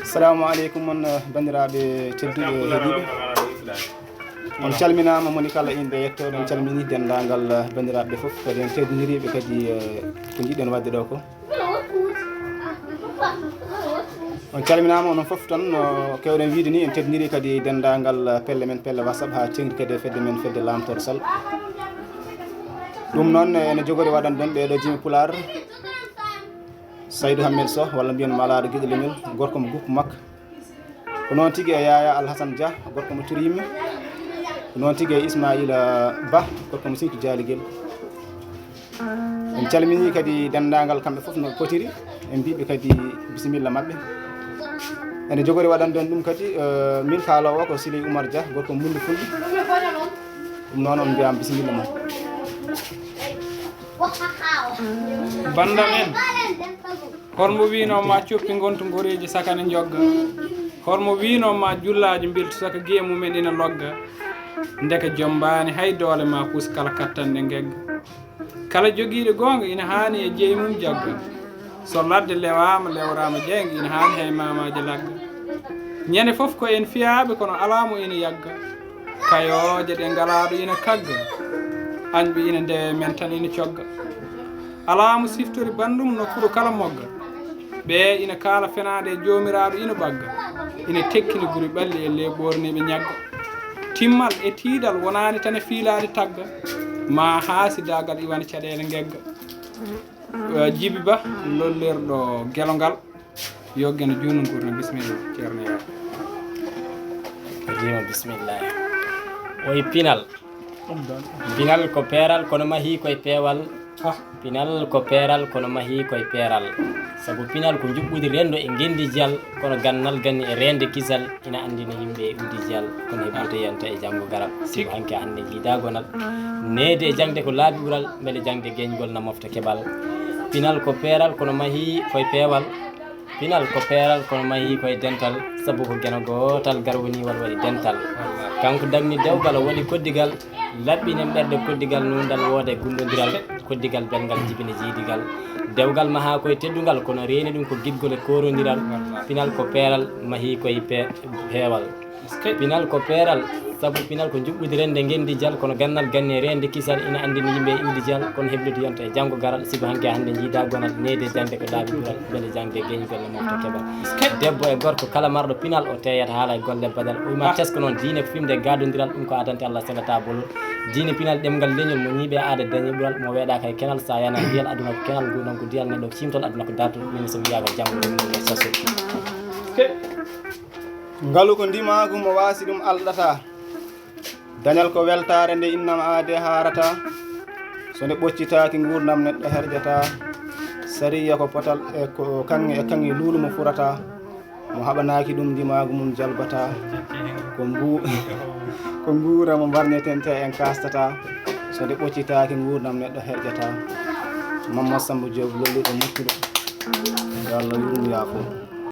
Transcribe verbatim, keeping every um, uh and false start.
Assalamu aleykum on, eh, banndiraaɓe tedduɓe heɗiiɓe. On calminaama moni kala innde e yettoode. On calminii denndaangal, eh, banndiraaɓe fof, kadi en teddiniriiɓe kadi, eh, ko njiɗɗen waɗde ɗo ko. On calminaama onon fof tan, no keewɗen wiyde ni, en teddinirii kadi denndaangal, eh, pelle men, pelle WhatsApp haa teeŋti kadi e fedde men, fedde Laamtoor Sal. Ɗum noon, eh, ene jogori waɗande ɗum ɓeeɗo jimi Pulaar. Saydou Hammet Sow, walla mbiyen Malaaɗo Giɗo Leñol, gorko mo guppu makko. Ko noon tigi e Yaya Alhassane Dia, gorko mo Turim. Ko noon tigi e Ismaila Ba, gorko mo Sinthiou Dialigel. En calminii kadi denndaangal kamɓe fof no ɓe potiri. En mbiiɓe kadi bisimilla maɓɓe. Ene jogori waɗande en ɗum kadi, eh, min kaaloowo ko Siley Oumar Dia, gorko mo Mbundi Fulɓe. Ɗum noon on mbiyaama bisimilla mon. Bannda men, hormo wiino ma coppi ngontu ngoreeji sakane njogga? Hormo wiino ma jullaaji mbeltu saka giye mumen ina logga? Ndeke jommbaani hay doole ma puus kala kattanɗe ngegga. Kala jogiiɗo goonga ina haani e jeyi mum jagga. So ladde lewaama, lewraama jeynga, ina haani hay maamaaji lagga. Ñande fof ko en fiyaaɓe, kono alaa mo ina yagga. Kayooje ɗe ngalaaɗo ina kagga, añɓe ina ndewe men tan ina cogga. Alaa mo siftori banndum no fuɗo kala mogga. Ɓe ina kaala fenaande e joomiraaɗo ina ɓagga, ina tekkina guri ɓalli e ley ɓoorniiɓe ñagga. Timmal e tiiɗal wonaani tan e fiilaade tagga, maa haasidaagal iwana caɗeele ngegga. Eh, Jibi Ba, lollirɗo Gelongal, yo Geno Juutngo Nguurndam, bisimilla, Ceerno Yero. Jiima bisimilla. Oye pinal. Pinal ko peeral, kono mahii koye peewal. Pinal ko peeral, kono mahii koye peeral. Sabu pinal ko njuɓɓudi renndo e ngenndi jiyal, kono gannal ganni e reende kisal, ina anndina yimɓe e uddi jiyal, kono heblitoyanta e janngo garal. Sibu hanke hannde njiidaa gonal. Neede e jaŋde ko laabi ɓural, mbele jaŋde geeñgol na mofta keɓal. Pinal ko peeral, kono mahii koye peewal. Pinal ko peeral, kono mahii koye dental, sabu ko Geno gootal garwaniiwal waɗi dental. Kanko damni dewgal, o waɗi koddigal, laɓɓinen ɓerɗe koddigal, nuunɗal wooda e gulɗondiral, koddigal belngal jibina jiidigal. Dewgal mahaa koye teddungal, kono reeni ɗum ko giɗgol e koorondiral. Pinal ko peeral, mahii koye pe-, peewal. Pinal ko peeral, sabu pinal ko njuɓɓudi renndo e ngenndi jiyal, kono gannal ganni e reende kisal, ina anndini yimɓe e iwdi jiyal, kono heblitoyanta e janngo garal, sibu hanke hannde njiidaa gonal, neede e jaŋde ko laabi ɓural, mbele jaŋde geeñgol no mofta keɓal. Debbo e gorko kala marɗo pinal o teeyat haala e golle baɗal, o wima tesko noon diine ko fimde e gaadondiral, ɗum ko adante Allah selata bolol. Diine pinal ɗemngal leñol mo ñiiɓe aada dañi ɓural, mo weeɗaaka e kenal, sa yana diyal aduna ko kenal, nguurndam ko diyal, neɗɗo ko ciimtol aduna ko dartol, min so wiyaaka janngo ɗum ɗum e sosol. Ngalu ko ndimaagu mo waasi ɗum alɗataa. Dañal ko weltaare nde innam aade haarataa. So nde ɓoccitaaki nguurndam neɗɗo herjataa. Sariya ko potal e ko kaŋŋe e kaŋŋe luulu mo furataa. Mo haɓanaaki ɗum ndimaagu mum jalbataa. Ko mbu ko nguura mo mbarñetentee en kaastataa. So nde ɓoccitaaki nguurndam neɗɗo herjataa. Mamma Samba Joob lolluɗo murtuɗo. Yo Allah yurmu yaafo.